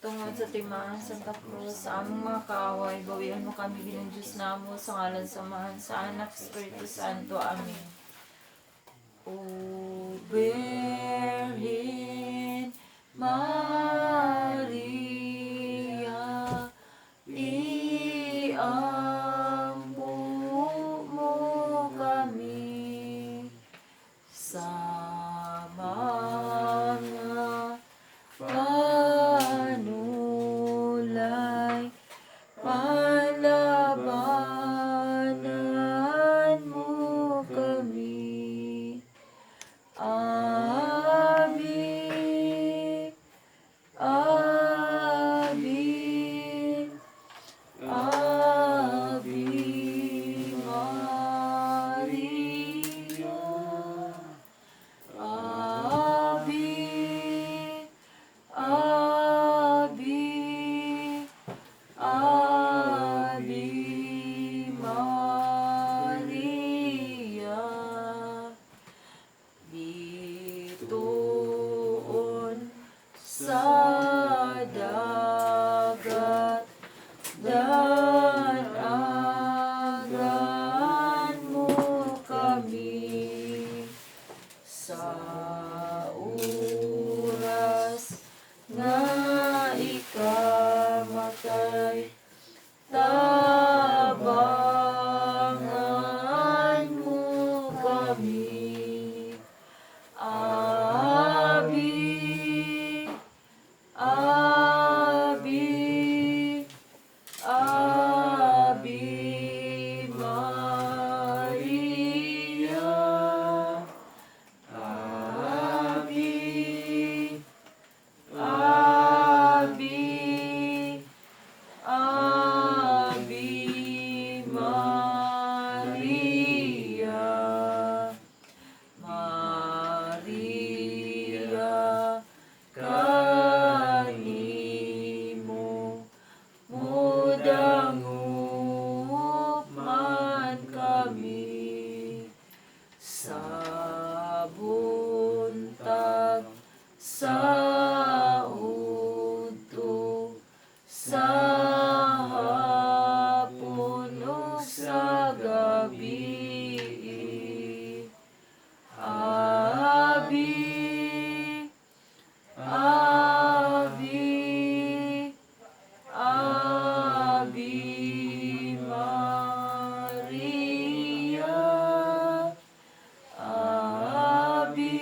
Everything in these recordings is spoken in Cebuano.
Tungod sa timaan Santa Cruz, sa among mga kaaway, bawian mo kami, Ginoong Diyos namo, sa ngalan sa Amahan, sa Anak, Espiritu Santo. Amen. O Birhen Maria, iampo mo kami sa mga panulay, palabanan mo kami. Ave, Ave, Ave Maria. Ave, Ave, Ave Maria. Bituon sa dagat, danagan mo kami sa oras nga ikamatay, tabangan mo kami. Ave, Ave, Ave Maria. Ave, Ave, Ave Maria. Maria, kanimo mudangop man kami sa buntag, sa udto, sa hapon ug sa gabi. Ave, Ave, Ave Maria. Ave,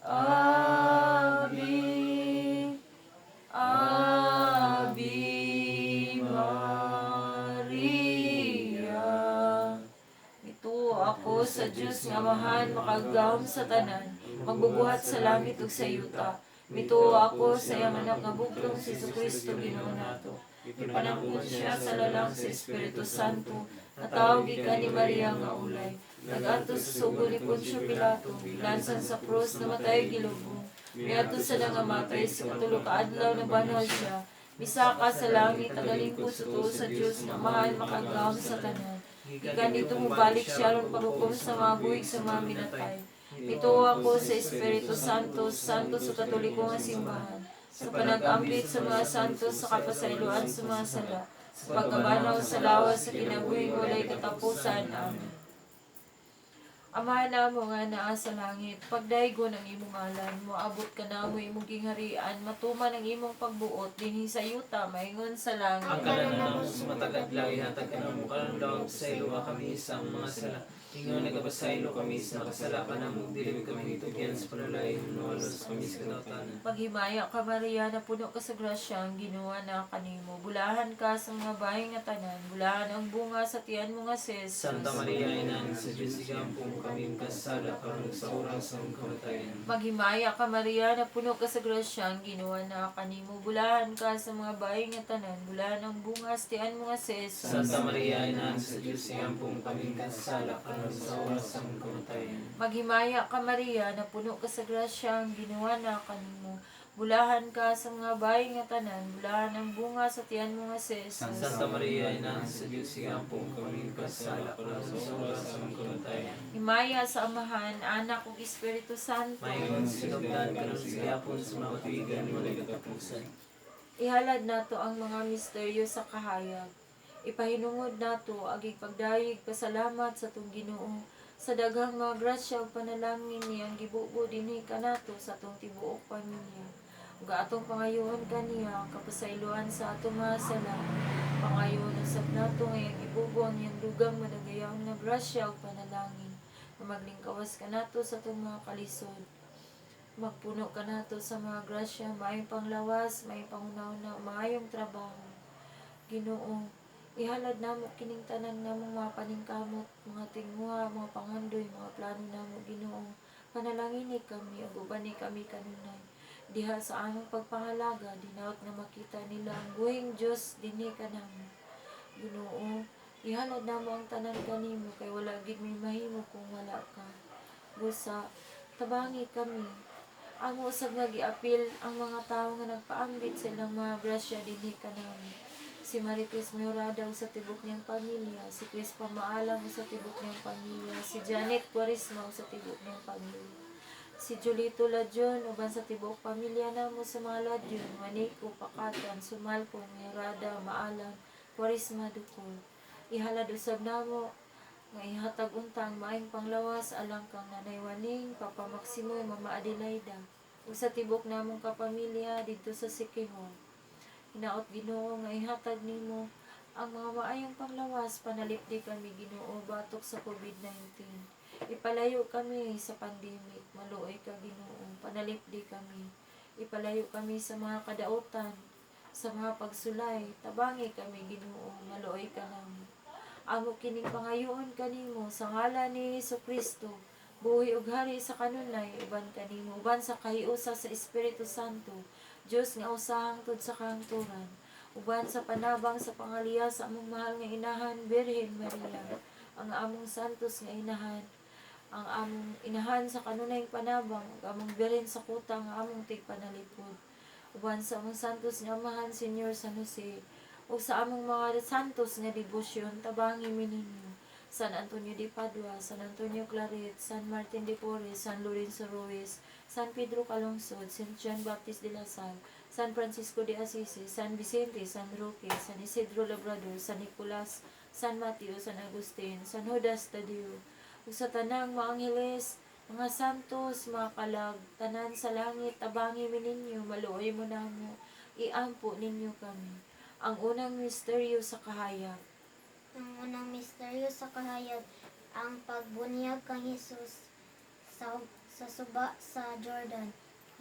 Ave, Ave Maria. Mituo ako sa Dios nga Amahan, makagagahom sa tanan, magbubuhat sa langit ug sa yuta. Mituo ako sa iyang Anak nga bugtong, si Kristo, Ginoo nato. Gipanangkon siya sa lalang sa Espiritu Santo, natawo gikan ni Maria nga ulay. Nag-antos sa sugo ni Poncio Pilato, gilansan sa krus, namatay, gilubong. Miadto sa nangamatay, sa katulo ka adlaw nabanhaw siya. Misaka sa langit, nagalingkod sa tuo sa Dios nga Amahan, makagagahom sa tanan. Gikan didto mobalik siya aron paghukom sa mga buhi sa mga minatay. Mituo ako sa Espiritu Santo, Santo sa Katoliko nga simbahan, sa panag-ambit sa mga santos, sa kapasayloan sa mga sala, sa pagkabanhaw sa lawas, sa kinabuhing walay katapusan. Amen. Ama namo nga naa sa langit, pagdaygon ang imong ngalan, moabot kanamo imong gingharian, matuman ang imong pagbuot dinhi sa yuta maingon sa langit. Ang kalanan namo sa matag adlaw ihatag kanamo karon, pasayloa kami sa among mga sala, ingon nagapasaylo kami sa nakasala kanamo, dili kami itugyan sa panulay, hunualos kami sa kadaotanan. Maghimaya ka, Maria, napuno ka sa grasya, ang Ginoo naa kanimo. Bulahan ka sa mga babae nga tanan, bulahan ang bunga sa tiyan mo nga si Jesus. Santa Maria, Inahan sa Diyos, igampo mo kami makasasala karon sa oras sa among kamatayan. Maghimaya ka, Maria, napuno ka sa grasya, ang Ginoo naa kanimo. Bulahan ka sa mga babae nga tanan, bulahan ang bunga sa tiyan mo nga si Jesus. Santa Maria, Inahan sa Diyos, igampo mo kami makasasala karon sa oras sa among kamatayan. Maghimaya ka, Maria, napuno ka sa grasya, ang Ginoo naa kanimo. Bulahan ka sa mga bayi nga tanan, bulahan ang bunga sa tiyan mo nga si Jesus. Santa Maria, Inahan sa Diyos, iampo kami kasala, karon sa oras sa among kamatayan. Himaya sa Amahan, Anak ug Espiritu Santo. Mayon sinugdan karon sa gihapon sa mga katuigan walay katapusan. Ihalad nato ang mga misteryo sa kahayag. Ipahinungod nato agig pagdayeg pasalamat sa atong Ginoo sa daghang mga grasya ug panalangin niyang gibubo dinhi kanato sa atong tibuok pamilya. Ug atong pangayoon kaniya ang kapasayloan sa atong mga sala. Pangayoon usab nato nga iyang ibubo ang iyang dugang madagayaon nga grasya ug panalangin nga maglingkawas kanato sa atong mga kalisod. Magpuno kanato sa mga grasya, maayong panglawas, maayong panghuna-huna, maayong trabaho. Ginoo, ihalad namo kining tanan namong mga paningkamot, mga tinguha, mga pangandoy, mga plano namo, Ginoo. Panalangini kami ug ubani kami kanunay. Diha sa among pagpangalaga, dinaot nga makita nila ang buhing Dios dinhi kanamo. Ginoo, ihalad namo ang tanan kanimo kay wala gid may mahimo kung wala ka. Busa, tabangi kami. Amo usab nga giapil ang mga tawo nga nagpaambit sa ilang mga grasya dinhi kanamo. Si Marites Murada ug sa tibok niyang pamilya, si Chris Pamaalam ug sa tibok niyang pamilya, si Janet Quaresma ug sa tibok niyang pamilya. Si Julito Ladyon uban sa tibok pamilya namo sa mga Ladyon, Manico, Pakatan, Sumalpo, Murada, Maalam, Quaresma, Ducol. Ihalad usab namo nga ihatag unta ang maayong panglawas alang kang Nanay Waning, Papa Maximo, Mama Adelaida, ug sa tibok namong kapamilya didto sa Sikihor. Hinaot, Ginoo, nga ihatag nimo ang mga maayong panglawas, panalipdi kami, Ginoo, batok sa COVID-19. Ipalayo kami sa pandemic, maluoy ka, Ginoo, panalipdi kami. Ipalayo kami sa mga kadautan, sa mga pagsulay, tabangi kami, Ginoo, maluoy ka namo. Amo kining pangayoon kanimo sa ngalan ni Hesus Kristo, buhi ug hari sa kanunay uban kanimo uban sa kahiusa sa Espiritu Santo, Dios nga usa hangtod sa kahangturan, uban sa panabang sa pangaliya sa among mahal nga inahan Birhen Maria, ang among santos nga inahan, ang among inahan sa kanunayng panabang ug among birhen sa kuta nga among tigpanalipod, uban sa among santos nga amahan Senyor San Jose ug sa among mga santos nga debosyon. Tabangi mi ninyo. San Antonio de Padua, San Antonio Claret, San Martin de Porres, San Lorenzo Ruiz, San Pedro Calungsod, Saint John Baptist de la Salle, San Francisco de Assisi, San Vicente, San Roque, San Isidro Labrador, San Nicolas, San Mateo, San Agustin, San Judas Tadeo, ug sa tanang mga angheles, mga santos, mga kalag, tanan sa langit, tabangi mi ninyo, maluoy mo namo, iampo ninyo kami. Ang unang misteryo sa kahayag. Ang unang misteryo sa kahayag, ang pagbunyag kang Hesus sa suba sa Jordan.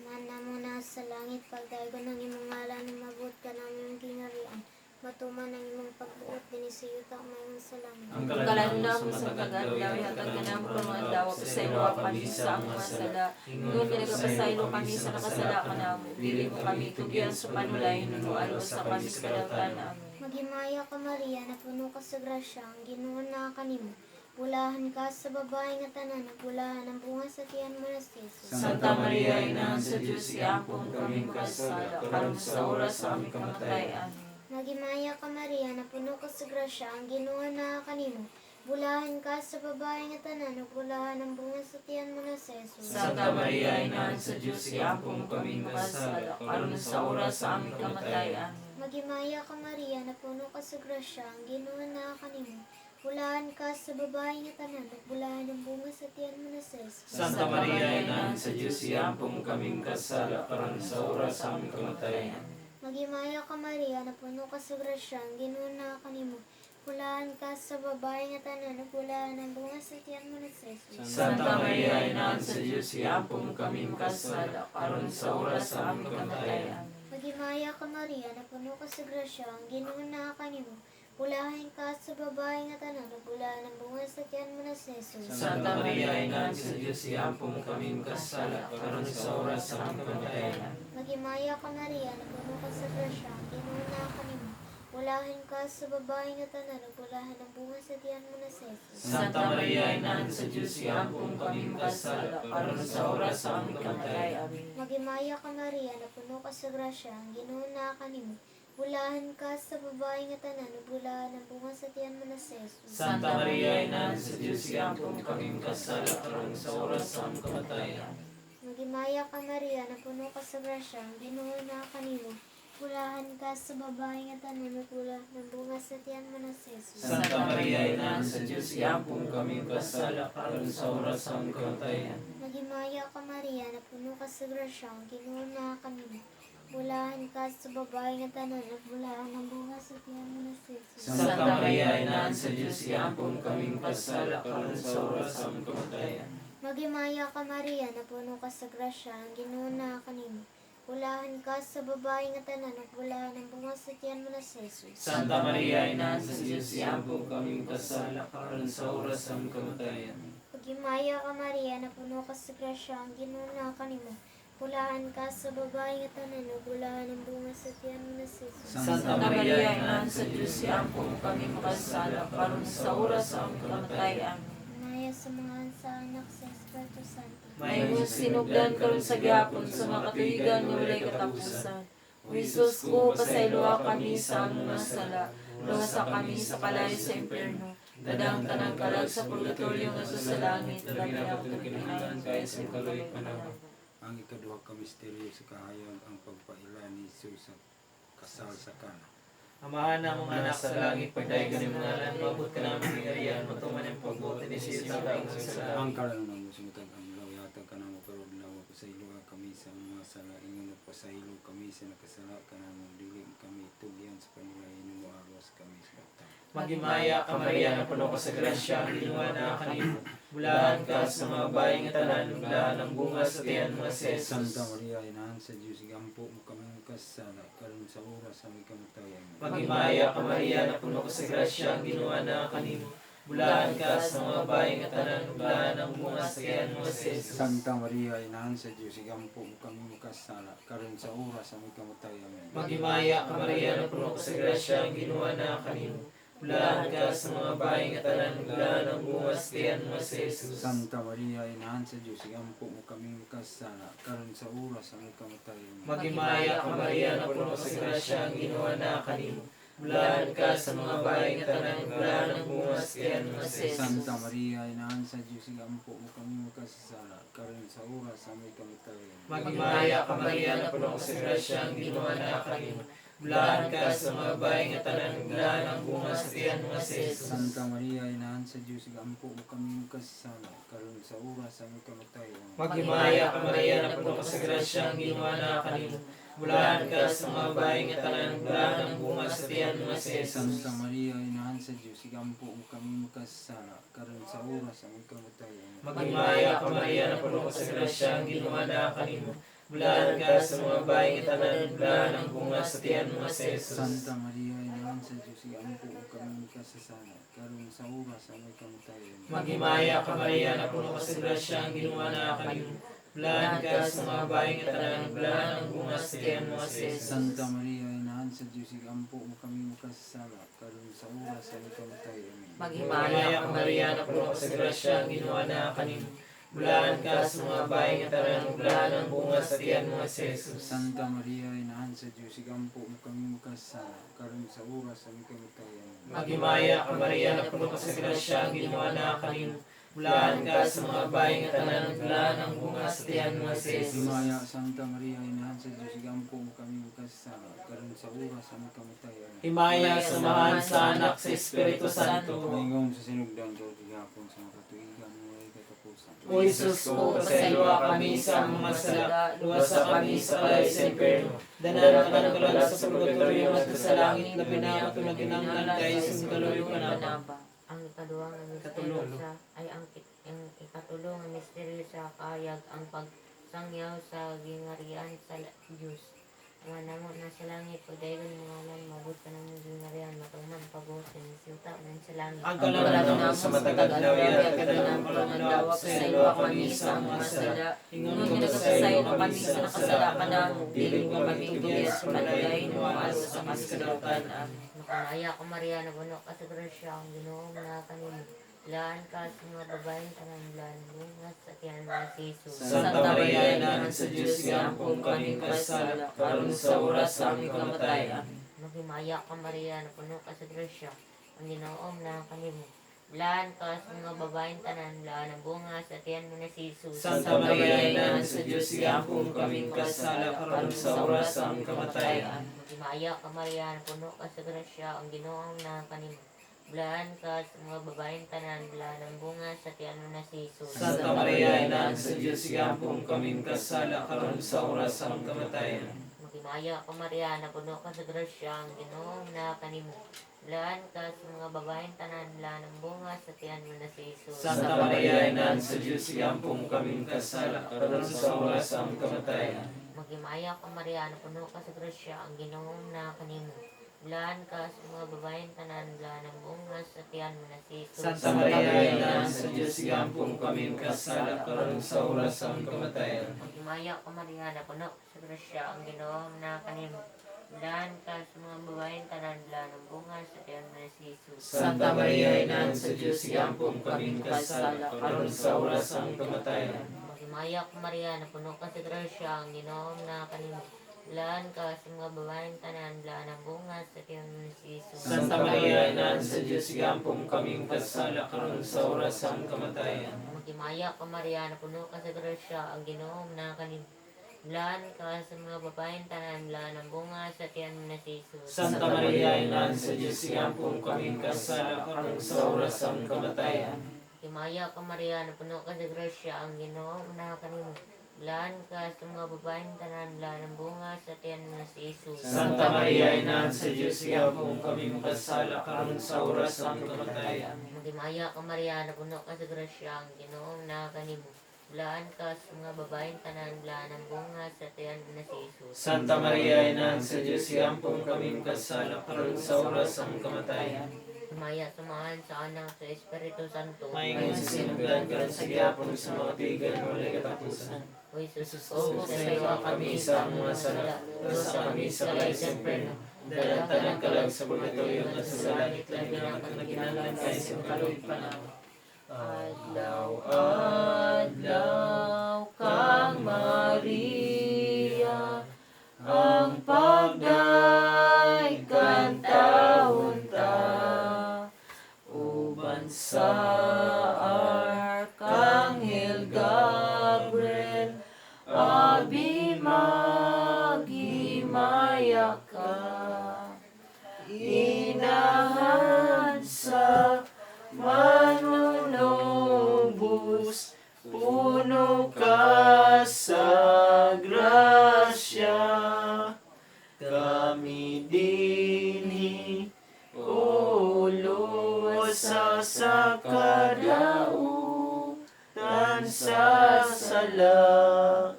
Ama namo na sa langit, pagdaygon ang imong ngalan, umabot ka ng imong gingharian. Matuman ang imong pagbuot dinhi sa yuta mayon sa langit. Ang Kalan namo sa tagadlaw, ihatag ka namo karong adlaw, pasayloa kami sa among mga sala. Ingon nga nagapasaylo kami sa nakasala kanamo. Dili mo kami tugyan sa panulay, hinuno sa kami sa kadautan. Amen. Maghimaya ka, Maria, napuno ka sa grasya, ang Ginoo naa kanimo. Bulahan ka sa babae nga tanan, ug bulahan ang bunga sa tiyan mo na si Jesus. Santa Maria, Inahan sa Diyos, iampo kami makasala, karon sa oras sa aming kamatayan. Amen. Maghimaya ka, Maria, napuno ka sa grasya, ang Ginoo naa kanimo. Bulahan ka sa babae nga tanan, ug bulahan ang bunga sa tiyan mo na si Jesus. Santa Maria, Inahan sa Diyos, iampo kami makasala, karon sa oras sa aming kamatayan. Amen. Maghimaya ka, Maria, napuno ka sa grasya, ang Ginoo naa kanimo. Bulahan ka sa babae nga tanan, ug bulahan ang bunga sa tiyan mo na si Jesus. Santa Maria, Inahan sa Diyos, iampo kami kasala, karon sa oras sa aming kamatayan. Maghimaya ka, Maria, napuno ka sa grasya, ang Ginoo naa kanimo. Bulahan ka sa babae nga tanan, ug bulahan ang bunga sa tiyan mo na si Jesus. Santa Maria, Inahan sa Diyos, iampo kami kasala, karon sa oras sa aming kamatayan. Maghimaya ka, Maria, napuno ka sa grasya, ang Ginoo naa kanimo. Bulahan ka sa babae nga tanan, ug bulahan ang bunga sa tiyan mo na si Jesus. Santa Maria, Inahan sa Diyos, iampo kami kasala, karon sa oras sa aming kamatayan. Maghimaya ka, Maria, napuno ka sa grasya, ang Ginoo naa kanimo. Bulahan ka sa babae nga tanan, ug bulahan ang bunga sa tiyan mo na si Jesus. Santa Maria, Inahan sa Diyos, iampo kami makasala, karon sa oras sa aming kamatayan. Amen. Maghimaya ka Maria, napuno ka sa grasya, ang Ginoo naa kanimo. Bulahan ka sa babae nga tanan, ug bulahan ang bunga sa tiyan mo na si Jesus. Santa Maria, Inahan sa Diyos, iampo kami makasala, karon sa oras sa aming kamatayan. Maghimaya ka Maria, napuno ka sa grasya, ang Ginoo naa kanimo. Bulahan ka sa babae nga tanan, ug bulahan ang bunga sa tiyan mo na si Jesus. Santa Maria, Inahan sa Diyos, iampo kami makasala, karon sa oras sa aming kamatayan. Maghimaya ka Maria, napuno ka sa grasya, ang Ginoo naa kanimo. Bulahan ka sa babae nga tanan, ug bulahan ang bunga sa tiyan mo na si Jesus. Santa Maria, Inahan sa Diyos, iampo kami makasala, karon sa oras sa aming kamatayan. Maghimaya ka Maria, napuno ka sa grasya, ang Ginoo naa kanimo. Bulahan ka sa babae nga tanan, ug bulahan ang bunga sa tiyan mo na si Jesus. Santa Maria, Inahan sa Diyos, iampo kami makasala, karon sa oras sa aming kamatayan. Maghimaya ka Maria, napuno ka sa grasya, ang Ginoo naa kanimo. Bulahan ka sa babae nga tanan, ug bulahan ang bunga sa tiyan mo na si Jesus. Santa Maria, Inahan sa Diyos, iampo kami makasala, karon sa oras sa aming kamatayan. Amen. Naya sa mga sa anak sa Espiritu Santo. May sinugdan karon sa gihapon sa mga katuigan nga walay katapusan. O Jesus ko, pasayloa kami sa among mga sala, luwasa kami sa kalayo sa impyerno, dadang tanang kalag sa purgatorio ngadto sa langit, labi na ang kinahanglan kaayo sa imong kaluoy panabang. Ang ikaduha ka misteryo sa kahayag, ang pagpaila ni Jesus sa kasal sa Kana. Amahan namong anak sa langit, pagdayon imong ngalan, maabot ka namong gingharian, matuman ang pagbuot ni sa yuta ingon sa langit. Ang karon mo sumutag ang adlaw, ihatag kanamo karong adlaw, pasayloa kami sa mga sala ingon nagpasaylo kami sa nakasala kanamo, dili kami tugyan sa panulay, hinumo aros kami sa bata. Maghimaya ka Maria, napuno ka sa grasya, ang Ginoo naa kanimo. Bulahan ka sa mga babae nga tanan, ug bulahan ang bunga sa tiyan mo nga si Jesus. Santa Maria, Inahan sa Diyos, igampo mo kami kasala karon sa oras sa aming kamatayan. Maghimaya ka Maria, napuno ka sa grasya, ang Ginoo naa kanimo. Bulahan ka sa mga babae nga tanan, ug bulahan ang bunga sa tiyan mo nga si Jesus. Santa Maria, Inahan sa Diyos, igampo mo kami kasala karon sa oras sa aming kamatayan. Maghimaya ka Maria, napuno ka sa grasya, ang Ginoo naa kanimo. Bulahan ka sa mga babae nga tanan, ug bulahan ang bunga sa tiyan mo nga si Jesus. Santa Maria, Inahan sa Diyos, igampo mo kami kasala karon sa oras sa aming kamatayan. Maghimaya ka Maria, napuno ka sa grasya, ang Ginoo naa kanimo. Bulahan ka sa mga babae nga tanan, ug bulahan ang bunga sa tiyan mo nga si Jesus. Santa Maria, Inahan sa Diyos, igampo mo kami makasasala karon sa oras sa aming kamatayan. Maghimaya ka Maria, napuno ka sa grasya, ang Ginoo naa kanimo. Bulahan ka sa mga babae nga tanan, ug bulahan ang bunga sa tiyan mo nga si Jesus. Santa Maria, Inahan sa Diyos, igampo mo kami makasasala karon sa oras sa aming kamatayan. Maghimaya ka Maria, napuno ka sa grasya, ang Ginoo naa kanimo. Bulahan ka sa mga babae nga tanan, ug bulahan ang bunga sa tiyan mo nga si Jesus. Santa Maria, Inahan sa Diyos, igampo mo kami makasasala karon sa oras sa aming kamatayan. Maghimaya ka Maria, napuno ka sa grasya, ang Ginoo naa kanimo. Bulahan ka sa mga babae nga tanan, ug bulahan ang bunga sa tiyan mo nga si Jesus. Santa Maria, Inahan sa Diyos, igampo mo kami makasasala karon sa oras sa aming kamatayan. Maghimaya ka Maria, napuno ka sa grasya, ang Ginoo naa kanimo. Bulahan ka sa mga babae nga tanan, ug bulahan ang bunga sa tiyan mo nga si Jesus. Santa Maria, Inahan sa Diyos, igampo mo kami makasasala karon sa oras sa aming kamatayan. Maghimaya Maghimaya ka Maria, napuno ka sa grasya, ang Ginoo naa kanimo. Bulahan ka sa mga babae nga tanan, ug bulahan ang bunga sa tiyan mo nga si Jesus. Santa Maria, Inahan sa Diyos, igampo mo kami makasasala karon sa oras sa aming kamatayan. Maghimaya ka Maria, napuno ka sa grasya, ang Ginoo naa kanimo. Bulahan ka sa mga babae nga tanan, ug bulahan ang bunga sa tiyan mo nga si Jesus. Himaya, Santa Maria, Inahan sa Diyos, igampo mo kami makasasala karon sa oras sa aming kamatayan. Himaya sa Amahan, sa Anak, sa Espiritu Santo. Maingon sa sinugdan sa gihapon sa mga katuigan walay katapusan. O Jesus ko, pasayloa kami sa among mga sala, luwasa kami sa kalayo sa impyerno. Danan ka ng kalag sa purgatorio ngadto sa langit, labi na ang kinahanglan kaayo sa imong kaluoy panabang. Ang ikaduha nga Ikatulo. misteryo sa ay ang ikatulo nga misteryo sa kahayag, ang pagsangyaw sa gingharian sa Dios. Nga namo na nasa langit, pagdaygon imong ngalan, moabot kanamo imong gingharian, matuman ang pagbuot dinhi sa yuta ingon sa langit. Ang kalan namo sa matag adlaw, ihatag kanamo karon adlaw, pasayloa kami sa among mga sala, ingon nga nagapasaylo kami sa nakasala kanamo, dili mo kami itugyan sa panulay, hinuno alos sa kami sa kadautan. Amen. Maghimaya ka Maria, napuno ka sa grasya, ang Ginoo naa kanimo. Blaan ka sa mga babaeng tanan, blaan ang bunga sa tiyan mo nga si Jesus. Santa Maria, Inahan sa Diyos, iampo kami makasala, karon sa oras sa aming kamatayan. Amen. Maghimaya ka Maria, napuno ka sa grasya, ang Ginoo naa kanimo. Blaan ka sa mga babaeng tanan, blaan ang bunga sa tiyan mo nga si Jesus. Santa Maria, Inahan sa Diyos, iampo kami makasala, karon sa oras sa aming kamatayan. Maghimaya ka Maria, napuno ka sa grasya, ang Ginoo naa kanimo. Blaan ka sa mga babaeng tanan, blaan ang bunga sa tiyan mo nga si Jesus. Santa Maria, Inahan sa Diyos, iampo kami makasala, karon sa oras sa aming kamatayan. Maghimaya ka Maria, napuno ka sa grasya, ang Ginoo naa kanimo. Blaan ka sa mga babaeng tanan, blaan ang bunga sa tiyan mo na si Jesus. Santa Maria, Inahan sa Diyos, iampo kami makasala, karon sa oras sa aming kamatayan. Maghimaya ka Maria, napuno ka sa grasya, ang Ginoo naa kanimo. Blaan ka sa mga babaeng tanan, blaan ang bunga sa tiyan mo na si Jesus. Santa Maria, Inahan sa Diyos, iampo kami makasala, karon sa oras sa aming kamatayan. Maghimaya ka Maria, napuno ka sa grasya, ang Ginoo naa kanimo. Blaan ka sa mga babaeng tanan, blaan ang bunga sa tiyan mo na si Jesus. Santa Maria, Inahan sa Diyos, iampo kami makasala, karon sa oras sa aming kamatayan. Maghimaya ka Maria, napuno ka sa grasya, ang Ginoo naa kanimo. Blaan ka sa mga babaeng tanan, blaan ang bunga sa tiyan mo na si Jesus. Santa Maria, Inahan sa Diyos, iampo kami makasala, karon sa oras sa aming kamatayan. Maghimaya ka Maria, napuno ka sa grasya, ang Ginoo naa kanimo. Blaan ka sa mga babaeng tanan, blaan ang bunga sa tiyan mo na si Jesus. Santa Maria, Inahan sa Diyos, iampo kami makasala, karon sa oras sa aming kamatayan. Maghimaya ka Maria, napuno ka sa grasya, ang Ginoo naa kanimo. Blaan ka sa mga babaeng tanan, blaan ang bunga sa tiyan mo na si Jesus. Santa Maria, Inahan sa Diyos, iampo kami makasala, karon sa oras sa aming kamatayan. Maghimaya ka Maria, napuno ka sa grasya, ang Ginoo naa kanimo. Blaan ka sa mga babaeng tanan, blaan ang bunga sa tiyan mo na si Jesus. Santa Maria, Inahan sa Diyos, iampo kami makasala, karon sa oras sa aming kamatayan. Himaya sa Amahan, sa Anak, sa Espiritu Santo. Maingon sa sinugdan, karon sa gihapon sa mga tuigan, walay katapusan. O Jesus, O pasayloa kami sa among mga sala, luwasa kami sa kalayo sa impyerno, dala ang tanang kalag sa purgatorio at sa langit, labi na ang nagkinahanglan kaayo sa imong kaluoy panamo. Adlaw, adlaw kang Maria, ang pagday kantahon ta, uban sa Arkanghel Gabriel, abi maghimaya ka. Inahan sa manunubos, Puno ka sa grasya, kami dinhi uluwasa sa kadautan sa sala.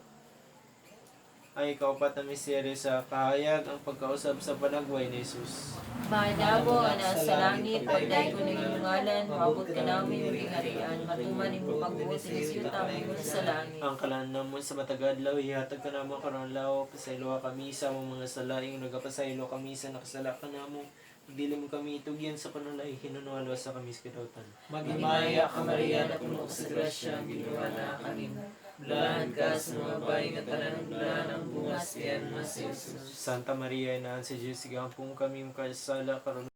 Ang ikaupat na misteryo sa kahayag, ang pagkausab sa panagway ni Jesus. Amahan namo nga naa sa langit, pagdaygon ang imong ngalan, moabot kanamo imong gingharian, matuman imong pagbuot dinhi sa yuta ingon sa langit. Ang kalan namon sa matag adlaw, ihatag kanamo karon adlaw, pasayloa kami sa among mga sala, ingon nagapasaylo kami sa nakasala kanamo. Dili mo kami itugyan sa panulay, hinuno luwasa kami sa kadautan. Maghimaya ka Maria, napuno ka sa grasya, ang Ginoo naa kanimo. Blaan ka sa mga babae nga tanan, blaan ang bunga sa tiyan mo si Jesus. Santa Maria, Inahan sa Diyos, igampong kami makasala karon.